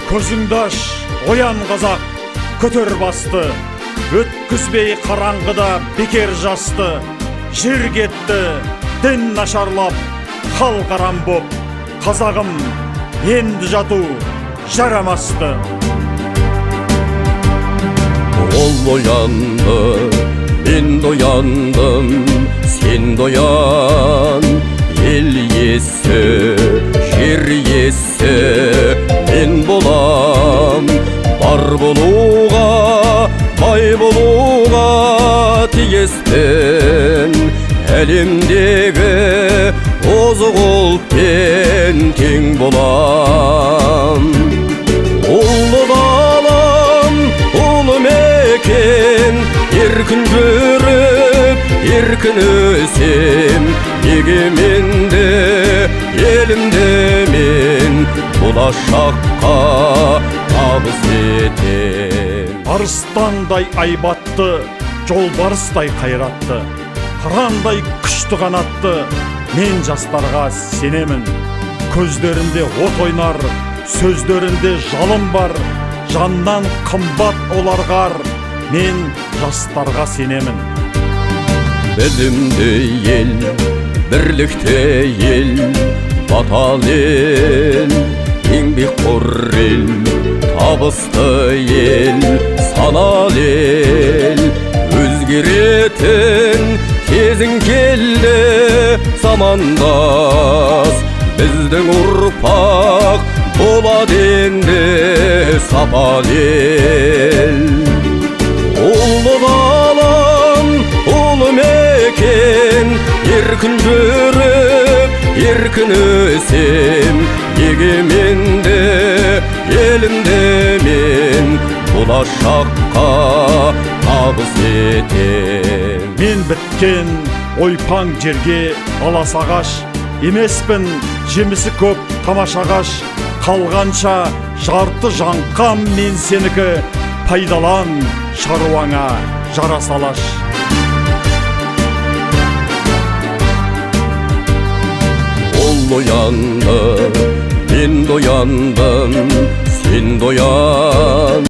Көзіңді аш, оян, қазақ, көтер басты, өткізбей қараңғыда бекер жасты. Жер кетті, дін нашарлап, хал арам боп, қазағым, енді жату жарамасты. Ол оянды, мен де ояндым, сен де оян. Ел иесі, жер иесі мен болам. Бар болуға, бай болуға тиіспін. Әлемдегі озық ұлтпен тең болам. Ұлы далам, ұлы мекен, еркін жүріп, еркін өсем. Егеменді елімді мен болашаққа табыс етем. Арыстандай айбатты, жолбарыстай қайратты, қырандай күшті қанатты мен жастарға сенемін. Көздерінде от ойнар, сөздерінде жалын бар, жаннан қымбат оларға ар, мен жастарға сенемін. Білімді ел, бірлікті ел, батал ел, еңбекқор ел, табысты ел, саналы ел. Өзгеретін кезің келді, замандас. Біздің ұрпақ болады енді сапалы ел. Ұлы далам, ұлы мекен, еркін жүріп, еркін өсем. Егеменді елімді мен болашаққа табыс етем. Мен біткен ойпаң жерге аласа ағаш емеспін, жемісі көп тамаша ағаш. Қалғанша жарты жаңқам мен сенікі, пайдалан, шаруаңа жара салаш. Ол оянды, мен де ояндым, сен де оян.